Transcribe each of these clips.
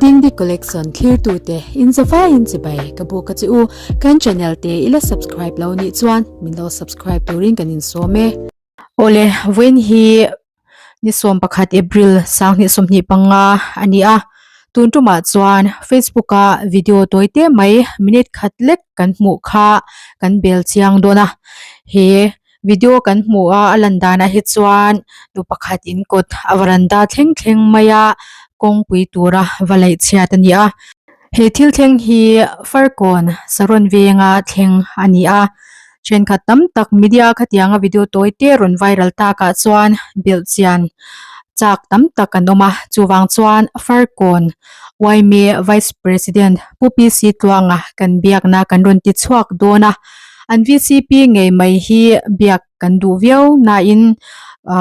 Dingdi Collection thlirtute in zavaiin chibai ka buk a che u. Kan channel te i la subscribe lo nih chuan min lo subscribe turin kan insawm e. Awle, vawiin hi ni 11 April 2025 a ni a, tun tumah chuan Facebook a video tawi te mai minute khat lek kan hmuh kha kan bel chiang dawn a, he video kan hmuh a a lan danah hi chuan nu pakhat in kawt a varanda thleng thleng mai a kawngpui tura va laih chhiat a ni a, he thil thleng hi Farkawn Saron venga thleng a ni a. Thenkhat tam tak media khatianga video tawi te rawn viral takah chuan belh chian chak tam tak an awm a, chuvang chuan Farkawn yma Vice President Pu PC Tluanga kan biakna kan rawn ti chhuak dawn a, an vcp ngei mai hi biak kan duh viau nain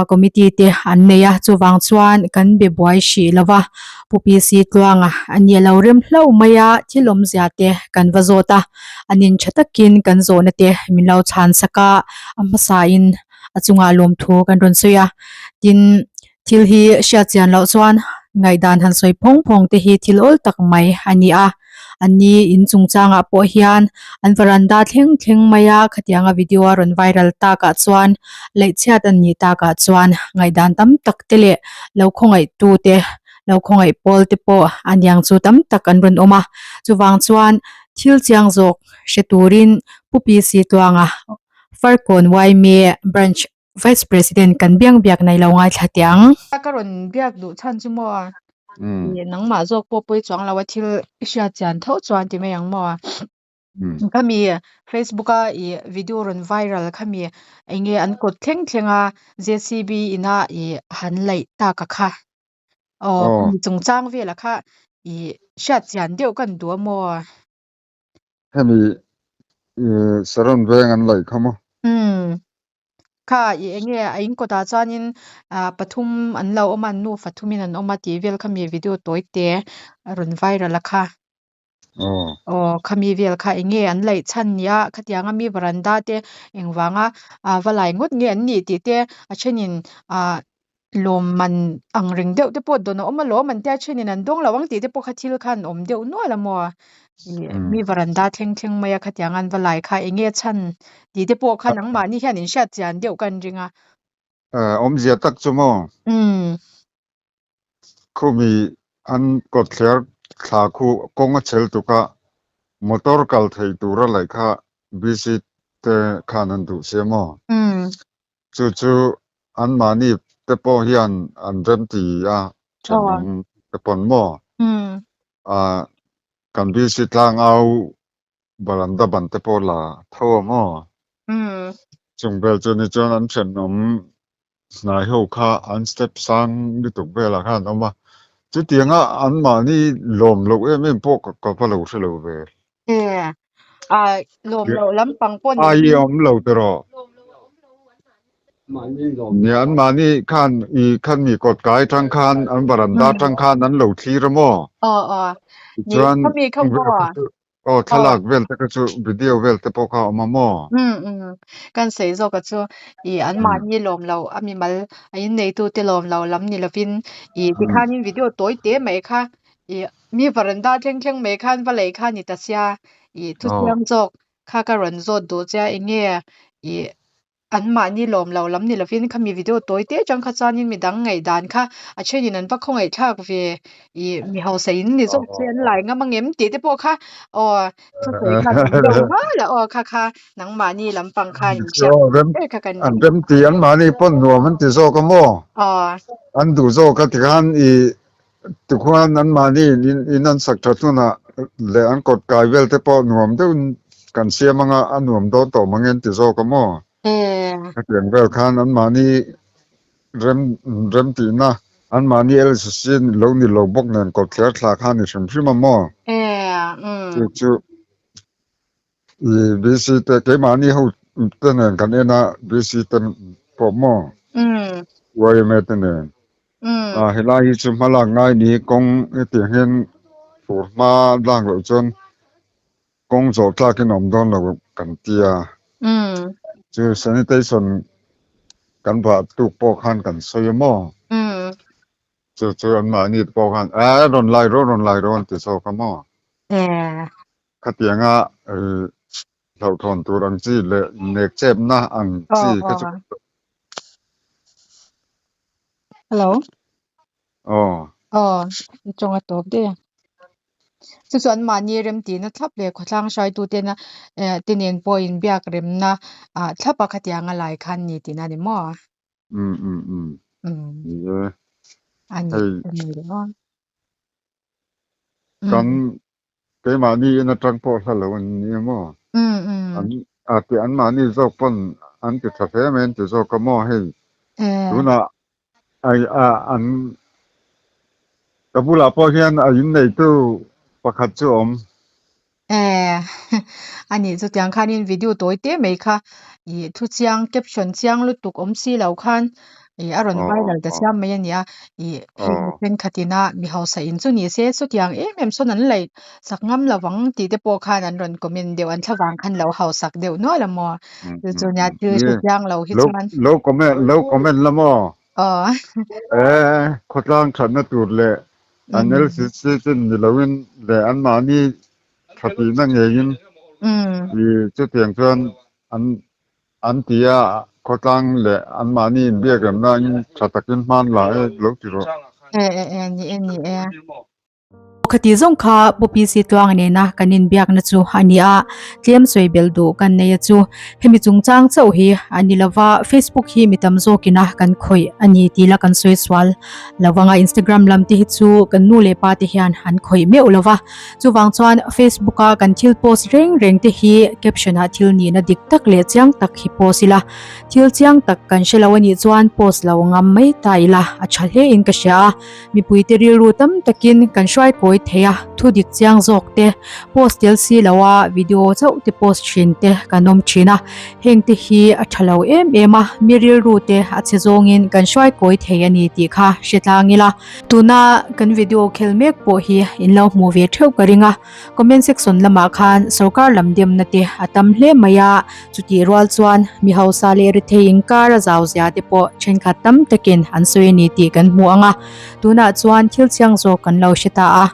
committee te an nei a, chuvang chuan kan be buai hrih lo va, Pu PC Tluanga a ni a lo rem hlauh mai a, thil awmzia te kan va zawt a. An in tha takin kan zawhna te min lo chhan sak a, a hmasain a chungah lawmthu kan rawn sawi a, tin thil hi hriat chian loh chuan ngaihdan han sawi phawng phawng te hi thil awl tak mai a ni a, an ni in chungchangah pawh hian an varanda thleng thleng mai a khatianga video a rawn viral takah chuan laih chhiat an nih takah chuan ngaihdan tam tak te leh lo khawngaih tu te lo khawngaih pawl te pawh aniang chu tam tak an rawn awm a, chuvang chuan thil chiang zawk hre turin Pu PC Tluanga Farkawn yma Branch Vice President kan biang biak nei lo ngaithla teh ang. Ka rawn biak duh chhan chu maw ih nangmah zawk pawh pawi chuang lo a thil i hriat chian tho chuan ti mai ang maw. Khami Facebook a ih video rawn viral khami eng nge an kawt thleng thleng a JCB ina ih han laih tak a kha. Aw Aw. mi chungchang vela kha i hriat chian deuh kan duh a maw? Hemi i Saron veng an laih kha maw? Umm kha i enge a in kawtah chuanin ah pathum an lo awm a an nufa thumin an awm a tih vel kha mi video tawi te a rawn viral a kha. Aw. Aw khami vel kha enge an laih chhan nia khatianga mi varanda te engvanga ah va lai ngawt nge an nih tih te a thenin ah lawmman ang reng deuh te pawh dawn a awm alawm an tia thenin an dawng lo ang tih te pawh kha thil khan awm deuh nual a maw ih mi varanda thleng thleng mai a khatianga an va lai kha enge chhan tih te pawh kha nangmahni hian in hriat chian deuh ka an ring a. Awmzia tak chu maw? Umm. Khumi an kawtthler thla khu kawng a chhel tuk a, motor kal thei tura laih kha BC te khan an duh sia maw? Chu chu anmahni te pawh hian an remti a thenawm te pawn maw? Kan BC tlangau varanda ban te pawh la tho a maw? Chung vel chu ni chuan an thenawm hnai ho kha an step sang lutuk velah khan an awm a, chutianga anmahni lawm loh em em pawh ka va lo hre lo ve. E, a lawm loh lampang pawh ni Ai i awm lo tiraw? Nia anmahni khan i khan mi kawt kai tang khan an varanda tang khan an lo thlir a maw? Aw aw, ni Tichuan khami kha maw? Aw thlalak vel te kha chu video vel te pawh kha a awm a maw? Umm umm kan sawi zawk a chu ih an mahni lawm lo a mimal a in neitu te lawm lo lam ni lovin ih tikhanin video tawi te mai kha ih mi varanda thleng thleng mai khan va lei kha a ni ta sia ih thusiam zawk kha ka rawn zawt duh che a eng nge ih An mahni lawm lo lam ni lovin khami video tawi te atang kha chuanin midang ngaihdan kha a thenin an va khawngaih thlak ve ih mi hausa in ni zawk che an lai ngam angem tih te pawh kha aw thusawi kha kan deuh nual a aw kha kha nangmahni lampang khan in hriat ber kha kan An rem ti an mahni pawn nuam an ti zawk a maw? Aw. An duh zawk a tikhan ih Tikhuan anmahni in an sak that hunah leh an kawt kai vel te pawh nuam deuhin kan siam anga a nuam dawn tawh mang en ti zawk a maw? Hetiang vel khan anmahni rem rem tihna anmahni LCC lo ni lo bawk nen kawt thler thla kha a ni hrim hrim a maw? Chu chu I BC te keimahni ho te nen kan en a BC te pawh maw yma te nen a helai hi chu hmalak ngai ni kawng hetiang hian fur hma lak loh chuan kawng zawh tlakin a awm dawn lo kan tia chu sanitation kan vah tuk pawh khan kan sawi a maw. Chu chu an mahni te pawh khan a rawn lai rawh rawn lai rawh an ti zawk a maw? Khatianga hlauhthawn tur ang chi leh nek chepna ang chi kha chu Hello. Aw. Aw, i tawng a tawp daih a. Chu chu an mahni remtihna thlap leh khawthlang hruaitutena eh te nen pawh inbiak remna ah thlap a khatiang a lai khan ni tihna a ni maw? Um um um. Um. Ni e. A ni Hei. a ni leh maw? Kan keimahni in atang pawh hla lo an ni maw? Um um. An a ti an mahni zawk pawn an ti tha hle mai an ti zawk a maw hei. Eh. Tunah ai a an ka bulah pawh hian a inneitu pakhat chu a awm. Eh, a nih chutiang khanin video tawi te mai kha ih thu chiang caption chiang lutuk awm si lo khan ih a rawn viral ta chiam mai a nia. Ih hei thenkhat ina mi hausa in chu ni se chutiang em em sawn an laih sak ngam lo vang tih te pawh khan an rawn comment deuh an thlavang khan lo hausak deuh nual a maw. Chu chu nia thil hre chiang lo hi chuan. Lo comment lo comment la maw? Aw. Eh, khawtlang thatna tur leh an LCC chin ni loin leh anmahni tha tihna ngeiin i chutiang chuan an an ti a, khawtlang leh anmahni inbiak remna in tha takin hman la e lo ti rawh. E e e ni e ni e. Khati zawng kha Pu PC Tluanga nena kan inbiakna chu a ni a, tlem sawi bel duh kan nei a chu. Hemi chungchang chauh hi a ni lova, Facebook hi mi tam zawkina kan khawih a ni tih la kan sawi sual lo vang a, Instagram lam te hi chu kan nu leh pa te hian an khawih meuh lo va. Chuvang chuan Facebook a kan thil post reng reng te hi caption ah thil nihna dik tak leh chiang tak hi post ila, thil chiang tak kan hre lo a nih chuan post lo ngam mai ta ila a tha hle in ka hria a. Mipuite rilru tam takin kan hruai kawi thei a, thu dik chiang zawk te, post tel si lo a video chauh te post thin te kan awm thin a, heng te hi a tha lo em em a, mi rilru te a chhe zawngin kan hruai kawi thei a ni tih kha hre tlang ila. Tuna kan video khel mek pawh hi in lo hmuh ve theuh ka ring a, comment section lamah khan sorkar lam demna te a tam hle mai a, chutih rual chuan mi hausa leh rethei inkar a zau zia te pawh thenkhat tam takin an sawi a ni tih kan hmu ang a, tunah chuan thil chiang zawk kan lo hre ta a.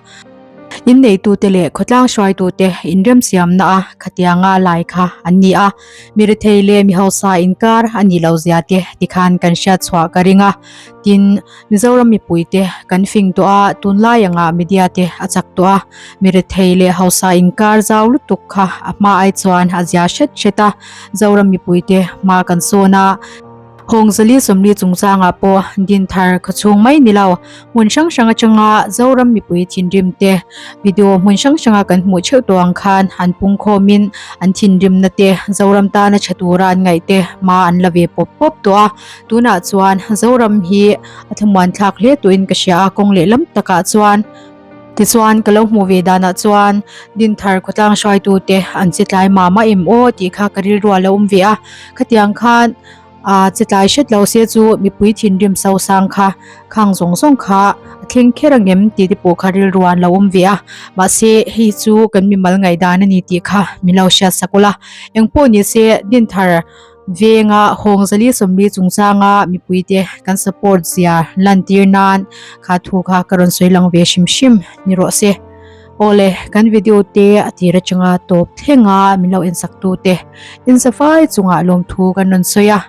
Inneitute leh khawtlang hruaitute inremsiamna a khatianga lai kha an ni a, mi rethei leh mi hausa inkar a nih loh zia te tikhan kan hriat chhuah ka ring a, tin, Mizoram mipuite kan fing tawh a, tunlai anga media te a chak tawh a, mi rethei leh hausa inkar zau lutuk kha a hma ai chuan a zia hret hret a, Zoram mipuite hma kan sawn a. Hawngzali Sawmli chungchangah pawh Dinthar khawchhung mai ni lo, hmun hrang hrang atanga Zoram mipui thinrim te video hmun hrang hranga kan hmuh theuh tawh ang khan an pungkhawmin an thinrimna te Zoram tana tha tura an ngaih te hma an la ve pawp pawp tawh a. Tunah chuan Zoram hi a thlamuan thlak hle tuin ka hria a, kawng lehlam takah chuan tichuan ka lo hmuh ve danah chuan Dinthar khawtlang hruaitute an che tlai mah mah em aw tih kha ka rilru a lo awm ve a, khatiang khan ah che tlai hret lo se chu mipui thinrim sosang kha khang zawng zawng kha a thleng kher angem tih te pawh kha rilru an lo awm ve a, mahse hei chu kan mimal ngaihdan a ni tih kha min lo hriat sak ula, engpawh ni se Dinthar Venga Hawngzali 40 chungchanga mipuite kan support zia lantir nan kha thu kha ka rawn sawi lang ve hrim hrim ni rawh se. Awle kan video te a tir atanga tawp thlenga min lo en sak tu te insafai chungah lawmthu kan rawn sawi a.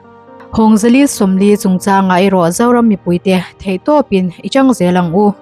Hawngzali 40 chungchanga erawh Zoram mipuite theihtawpin i chang zel ang u.